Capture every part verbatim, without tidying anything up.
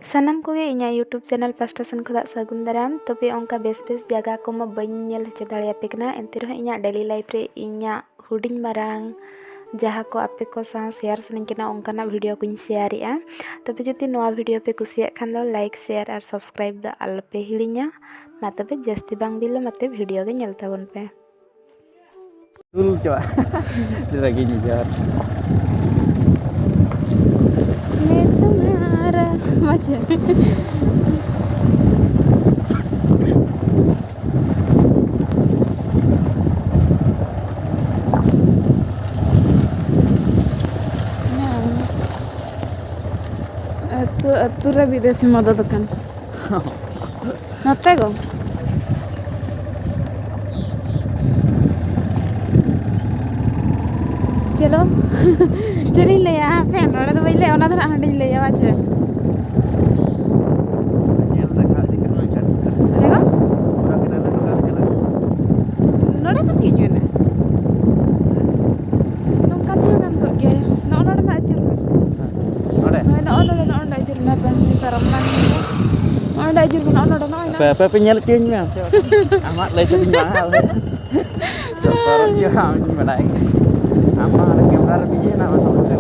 ᱥᱟᱱᱟᱢ ᱠᱚᱜᱮ ᱤᱧᱟᱹᱜ YouTube channel ᱯᱟᱥᱴᱟ ᱥᱮᱱ ᱠᱷᱚᱱᱟᱜ ᱥᱟᱹᱜᱩᱱ ᱫᱟᱨᱟᱢ᱾ ᱛᱚᱵᱮ ᱚᱱᱠᱟ ᱵᱮᱥ ᱵᱮᱥ ᱡᱟᱭᱜᱟ ᱠᱚᱢᱟ ᱵᱟᱹᱧ ᱧᱮᱞ ᱦᱚᱪᱚ ᱫᱟᱲᱮᱭᱟᱯᱮ ᱠᱟᱱᱟ, ᱮᱱᱛᱮ ᱨᱮᱦᱚᱸ ᱤᱧᱟᱹᱜ daily life ᱨᱮ ᱤᱧᱟᱹᱜ ᱦᱩᱰᱤᱧ ᱢᱟᱨᱟᱝ ᱡᱟᱦᱟᱸ ᱠᱚ ᱟᱯᱮ ᱠᱚ ᱥᱟᱶ share ᱥᱟᱱᱟᱧ ᱠᱟᱱᱟ, ᱚᱱᱠᱟᱱᱟᱜ video ᱠᱚᱧ share ᱮᱜᱼᱟ᱾ ᱛᱚᱵᱮ ᱡᱩᱫᱤ ᱱᱚᱣᱟ video ᱯᱮ ᱠᱩᱥᱤᱭᱟᱜ ᱠᱷᱟᱱ ᱫᱚ like, share ᱟᱨ subscribe ᱫᱚ ᱟᱞᱚᱯᱮ ᱦᱤᱲᱤᱧᱟ᱾ ᱢᱟ ᱛᱚᱵᱮ ᱡᱟᱹᱥᱛᱤ ᱵᱟᱝ ᱵᱤᱞᱚᱢ ᱟᱛᱮ video ᱜᱮ ᱧᱮᱞ ᱛᱟᱵᱚᱱ ᱯᱮ᱾ ᱫᱩᱞ ᱪᱟᱵᱟᱜ᱾ ᱨᱟᱹᱜᱤ ᱡᱤᱡᱟᱨ᱾ ᱢᱮᱫ ᱛᱩᱢᱦᱟᱨᱟ ᱢᱟᱡᱷᱮ᱾ ᱟᱹᱛᱩ, ᱟᱹᱛᱩ ᱨᱮ ᱵᱤᱫᱮᱥᱤ ᱢᱚᱫᱚ ᱫᱚᱠᱟᱱ᱾ ᱱᱚᱛᱮ ᱜᱚ᱾ ᱪᱚᱞᱚ᱾ ᱪᱮᱫ ᱤᱧ ᱞᱟᱹᱭᱟ? ᱦᱟᱯᱮ, ᱱᱚᱰᱮ ᱫᱚ ᱵᱟᱹᱧ ᱞᱟᱹᱭᱟ, ᱚᱱᱟ ᱫᱚ ᱱᱟᱜ ᱦᱟᱸᱰᱮᱧ ᱞᱟᱹᱭᱟ, ᱵᱟᱝ ᱪᱮ? ᱧᱮᱞ ᱞᱮᱠᱷᱟᱱ ᱟᱹᱰᱤ ᱪᱮᱦᱨᱟ ᱧᱮᱞᱚᱜ ᱠᱟᱱᱟ᱾ ᱦᱮᱸ ᱜᱚ? ᱚᱱᱟ ᱠᱤᱱ ᱟᱞᱮ ᱫᱚ ᱵᱟᱞᱮ ᱪᱟᱞᱟᱜᱼᱟ᱾ ᱱᱚᱰᱮ ᱠᱷᱚᱱ ᱜᱤᱧ ᱢᱮᱱᱟ᱾ ᱱᱚᱝᱠᱟ ᱛᱮᱦᱚᱸ ᱜᱟᱱ ᱠᱚᱜ ᱜᱮᱭᱟ᱾ ᱱᱚᱜᱼᱚ ᱱᱚᱰᱮ ᱱᱟᱜ ᱟᱹᱪᱩᱨ ᱢᱮ᱾ ᱱᱚᱰᱮ? ᱦᱳᱭ, ᱱᱚᱜᱼᱚ ᱱᱚᱰᱮ, ᱱᱚᱜᱼᱚ ᱱᱚᱰᱮ ᱟᱹᱪᱩᱨ ᱢᱮ᱾ ᱦᱟᱯᱮ, ᱯᱟᱨᱚᱢ ᱞᱟᱝ ᱜᱮ᱾ ᱱᱚᱜᱼᱚ ᱱᱚᱰᱮ ᱟᱹᱪᱩᱨ ᱢᱮ, ᱱᱚᱜᱼᱚ ᱱᱚᱰᱮ, ᱱᱚᱜᱼᱚᱭ ᱟᱯᱮ, ᱱᱚᱰᱮ᱾ ᱟᱯᱮ ᱯᱮ ᱧᱮᱞ ᱦᱚᱪᱚᱧ ᱢᱮ᱾ ᱟᱢᱟᱜ ᱞᱟᱹᱭ ᱛᱮᱫᱚᱧ ᱵᱟᱝ, ᱟᱞᱮ ᱪᱚᱠᱚᱨ ᱜᱮ ᱵᱟᱝ, ᱤᱧ ᱵᱟᱰᱟᱭ ᱜᱮ᱾ ᱟᱢ ᱢᱟ ᱦᱟᱱᱮ camera ᱨᱮ busy ᱦᱮᱱᱟᱢᱟ, ᱥᱟᱢᱟᱝ ᱨᱮ᱾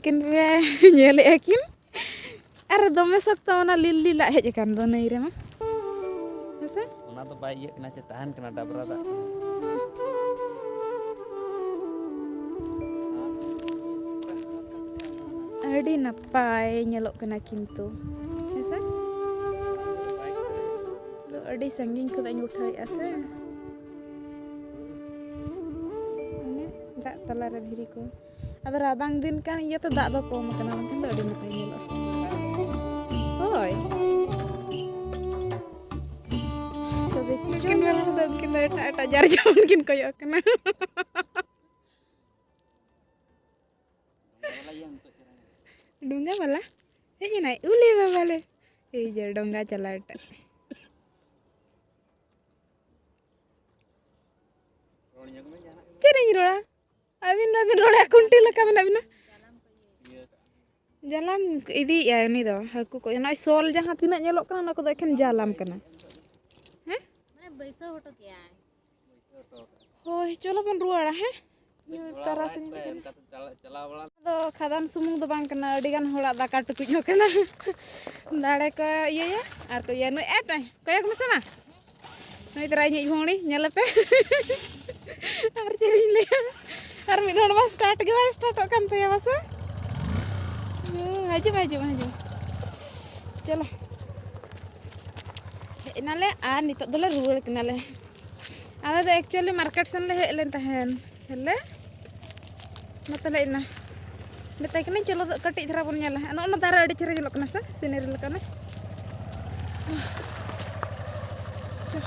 ᱠᱤᱱ ᱧᱮᱞᱮᱫᱼᱟ ᱠᱤᱱ᱾ ᱟᱨ ᱫᱚᱢᱮ ᱥᱚᱠᱛᱚ ᱚᱱᱟ ᱞᱤᱞ ᱞᱤᱞᱟᱜ ᱦᱮᱡ ᱟᱠᱟᱱ ᱫᱚ ᱱᱟᱹᱭ ᱨᱮᱢᱟ᱾ ᱦᱮᱸᱥᱮ? ᱚᱱᱟ ᱫᱚ ᱵᱟᱭ ᱤᱭᱟᱹᱜ ᱠᱟᱱᱟ ᱪᱮ, ᱛᱟᱦᱮᱱ ᱠᱟᱱᱟ ᱰᱟᱵᱨᱟ ᱫᱟᱜ᱾ ᱟᱹᱰᱤ ᱱᱟᱯᱟᱭ ᱧᱮᱞᱚᱜ ᱠᱟᱱᱟ ᱠᱤᱱᱛᱩ, ᱦᱮᱸᱥᱮ? ᱟᱫᱚ ᱟᱹᱰᱤ ᱥᱟᱺᱜᱤᱧ ᱠᱷᱚᱱᱟᱜ ᱤᱧ ᱩᱴᱷᱟᱹᱣᱮᱫᱼᱟ ᱥᱮ᱾ ᱚᱱᱮ ᱫᱟᱜ ᱛᱟᱞᱟᱨᱮ ᱫᱷᱤᱨᱤ ᱠᱚ᱾ ᱟᱫᱚ ᱨᱟᱵᱟᱝ ᱫᱤᱱ ᱠᱟᱱ ᱤᱭᱟᱹᱛᱮ ᱫᱟᱜ ᱫᱚ ᱠᱚᱢ ᱟᱠᱟᱱᱟ, ᱵᱟᱝᱠᱷᱟᱱ ᱫᱚ ᱟᱹᱰᱤ ᱱᱟᱯᱟᱭ ᱧᱮᱞᱚᱜᱼᱟ᱾ ᱦᱳᱭ᱾ ᱛᱚᱵᱮ ᱪᱤᱠᱮᱱ ᱵᱟᱞᱟ ᱫᱚ ᱩᱱᱠᱤᱱ ᱫᱚ ᱮᱴᱟᱜ ᱮᱴᱟᱜ ᱡᱟᱨ ᱡᱮᱢᱚᱱ ᱠᱤᱱ ᱠᱚᱭᱚᱜ ᱠᱟᱱᱟ᱾ ᱰᱷᱚᱸᱜᱟ ᱵᱟᱞᱟ ᱦᱮᱡ ᱮᱱᱟᱭ, ᱩᱞᱮ ᱵᱟᱵᱟ ᱞᱮ᱾ ᱮᱭ ᱡᱮ ᱰᱷᱚᱸᱜᱟ ᱪᱟᱞᱟᱣ ᱴᱟᱜ᱾ ᱪᱮᱫ ᱤᱧ ᱨᱚᱲᱟ? ᱟᱹᱵᱤᱱ ᱵᱟᱵᱤᱱ ᱨᱚᱲᱟ, ᱠᱷᱩᱱᱴᱤ ᱞᱮᱠᱟ ᱢᱮᱱᱟᱜ ᱵᱤᱱᱟ᱾ ᱡᱟᱞᱟᱢ ᱤᱫᱤᱭᱮᱜᱼᱟᱭ ᱩᱱᱤ ᱫᱚ ᱦᱟᱹᱠᱩ ᱠᱚ᱾ ᱱᱚᱜᱼᱚᱭ ᱥᱚᱞ ᱡᱟᱦᱟᱸ ᱛᱤᱱᱟᱹᱜ ᱧᱮᱞᱚᱜ ᱠᱟᱱᱟ, ᱚᱱᱟ ᱠᱚᱫᱚ ᱮᱠᱷᱮᱱ ᱡᱟᱞᱟᱢ ᱠᱟᱱᱟ᱾ ᱦᱮᱸ? ᱢᱟᱱᱮ ᱵᱟᱹᱭᱥᱟᱹᱣ ᱦᱚᱴᱚ ᱠᱮᱜᱼᱟᱭ᱾ ᱦᱳᱭ, ᱪᱚᱞᱚ ᱵᱚᱱ ᱨᱩᱣᱟᱹᱲᱟ, ᱦᱮᱸ? ᱛᱟᱨᱟᱥᱤᱧ ᱠᱟᱱᱟ᱾ ᱟᱫᱚ ᱠᱷᱟᱫᱟᱱ ᱥᱩᱢᱩᱝ ᱫᱚ ᱵᱟᱝ ᱠᱟᱱᱟ, ᱟᱹᱰᱤ ᱜᱟᱱ ᱦᱚᱲᱟᱜ ᱫᱟᱠᱟ ᱴᱩᱠᱩᱡ ᱦᱚᱸ ᱠᱟᱱᱟ᱾ ᱫᱟᱲᱮ ᱠᱚ ᱤᱭᱟᱹᱭᱟ ᱟᱨ ᱠᱚ ᱤᱭᱟᱹᱭᱟ᱾ ᱱᱩᱭ ᱮᱴ ᱠᱚᱭᱚᱜ ᱢᱮᱥᱮ ᱢᱟ᱾ ᱱᱩᱭ ᱛᱟᱨᱟ ᱤᱧᱤᱡ ᱵᱷᱩᱣᱟᱹᱬᱤ, ᱧᱮᱞᱮᱯᱮ᱾ ᱟᱨ ᱪᱮᱫ ᱤᱧ ᱞᱟᱹᱭᱟ, ᱟᱨ ᱢᱤᱫ ᱦᱚᱲ ᱢᱟ ᱥᱴᱟᱨᱴ ᱜᱮ ᱵᱟᱭ ᱥᱴᱟᱨᱴᱚᱜ ᱠᱟᱱ ᱛᱟᱭᱟ ᱵᱟᱥᱮ᱾ ᱦᱩᱸ, ᱦᱤᱡᱩᱜ ᱢᱮ, ᱦᱤᱡᱩᱜ ᱢᱮ, ᱦᱤᱡᱩᱜ ᱢᱮ᱾ ᱪᱚᱞᱚ᱾ ᱦᱮᱡ ᱮᱱᱟᱞᱮ ᱟᱨ ᱱᱤᱛᱚᱜ ᱫᱚᱞᱮ ᱨᱩᱣᱟᱹᱲ ᱠᱟᱱᱟᱞᱮ᱾ ᱟᱞᱮ ᱫᱚ ᱮᱠᱪᱩᱭᱮᱞᱤ ᱢᱟᱨᱠᱮᱴ ᱥᱮᱱ ᱞᱮ ᱦᱮᱡ ᱞᱮᱱ ᱛᱟᱦᱮᱱ᱾ ᱦᱮᱡ ᱞᱮ ᱱᱚᱛᱮ ᱞᱮ ᱦᱮᱡ ᱮᱱᱟ᱾ ᱢᱮᱛᱟᱭ ᱠᱟᱹᱱᱟᱹᱧ, "ᱪᱚᱞᱚ ᱠᱟᱹᱴᱤᱡ ᱫᱷᱟᱨᱟ ᱵᱚᱱ ᱧᱮᱞᱟ᱾ ᱱᱚᱜᱼᱚ ᱱᱚᱣᱟ ᱫᱟᱨᱮ ᱟᱹᱰᱤ ᱪᱮᱦᱨᱟ ᱧᱮᱞᱚᱜ ᱠᱟᱱᱟ ᱥᱮ, ᱥᱤᱱᱟᱨᱤ ᱞᱮᱠᱟᱱᱟᱜ᱾ ᱪᱚ᱾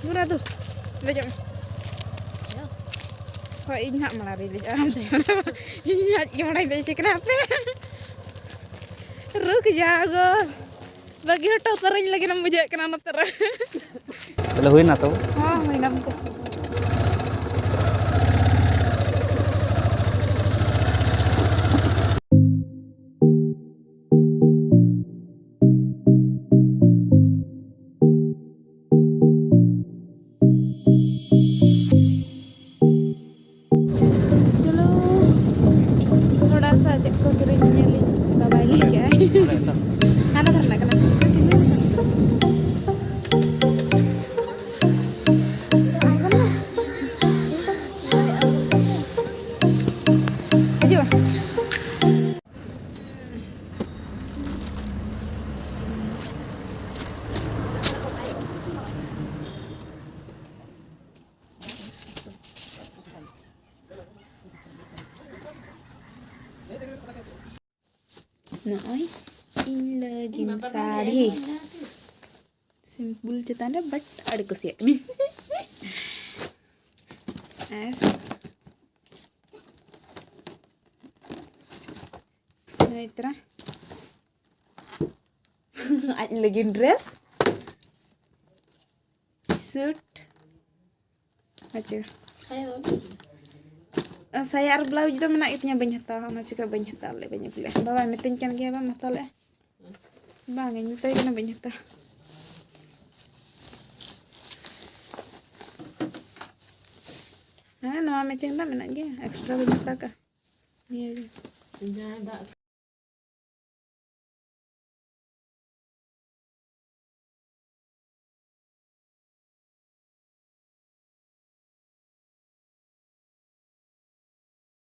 ᱫᱩᱨᱟ ᱫᱩ, ᱫᱮᱡᱚᱜ ᱢᱮ᱾ ᱦᱳᱭ, ᱤᱧ ᱦᱟᱸᱜ ᱢᱟᱲᱟᱝ ᱨᱤᱧ ᱫᱮᱡᱚᱜᱼᱟ, ᱟᱢ ᱛᱟᱭᱚᱢ ᱨᱮ᱾ ᱤᱧ ᱦᱟᱸᱜ ᱜᱮ ᱢᱟᱲᱟᱝ ᱫᱮᱡ ᱠᱟᱱᱟ, ᱦᱟᱯᱮ᱾ ᱨᱩᱠ ᱡᱟᱣ ᱜᱳ᱾ ᱵᱟᱹᱜᱤ ᱦᱚᱴᱚ ᱩᱛᱟᱹᱨᱟᱹᱧ ᱞᱟᱹᱜᱤᱫ ᱮᱢ ᱵᱩᱡᱷᱟᱹᱣᱮᱫ ᱠᱟᱱᱟ ᱱᱚᱛᱮ ᱨᱮ᱾ ᱛᱟᱦᱞᱮ ᱦᱩᱭᱱᱟ ᱛᱚ? ᱦᱚᱸ, ᱦᱩᱭᱱᱟ ᱢᱮᱱᱛᱮ᱾ ᱦᱟᱱᱟ ᱫᱷᱟᱨᱮ ᱨᱮᱱᱟᱜ ᱠᱟᱱᱟ᱾ ᱦᱤᱡᱩᱜ ᱢᱮ᱾ ᱱᱚᱜᱼᱚᱭ ᱤᱧ ᱞᱟᱹᱜᱤᱫ ᱥᱟᱹᱲᱤ᱾ ᱥᱤᱢᱯᱩᱞ ᱪᱮᱛᱟᱱ ᱨᱮ, but ᱟᱹᱰᱤ ᱠᱩᱥᱤᱭᱟᱜ ᱠᱟᱹᱱᱟᱹᱧ᱾ ᱟᱨ ᱱᱚᱜᱼᱚᱭ ᱛᱚᱨᱟ ᱟᱡ ᱞᱟᱹᱜᱤᱫ dress, suit᱾ ᱟᱪᱪᱷᱟ᱾ ᱥᱟᱭᱟ ᱟᱨ blouse ᱫᱚ ᱢᱮᱱᱟᱜ ᱜᱮᱛᱤᱧᱟ, ᱵᱟᱹᱧ ᱦᱟᱛᱟᱣᱟ, ᱚᱱᱟ ᱪᱤᱠᱟᱹ ᱵᱟᱹᱧ ᱦᱟᱛᱟᱣ ᱞᱮᱫ, ᱵᱟᱹᱧ ᱟᱹᱜᱩ ᱞᱮᱫᱼᱟ᱾ ᱵᱟᱵᱟᱭ ᱢᱤᱛᱟᱹᱧ ᱠᱟᱱ ᱜᱮᱭᱟ, ᱵᱟᱢ ᱦᱟᱛᱟᱣ ᱞᱮᱫᱼᱟ? ᱵᱟᱝ, ᱤᱧ ᱢᱮᱛᱟᱭ ᱠᱟᱱᱟ ᱵᱟᱹᱧ ᱦᱟᱛᱟᱣᱟ᱾ ᱦᱮᱸ, ᱱᱚᱣᱟ matching ᱫᱚ ᱢᱮᱱᱟᱜ ᱜᱮᱭᱟ, extra ᱵᱟᱹᱧ ᱦᱟᱛᱟᱣ ᱠᱟᱜᱼᱟ᱾ ᱱᱤᱭᱟᱹ ᱜᱮ᱾ ᱡᱟᱦᱟᱸᱭ ᱫᱟᱜ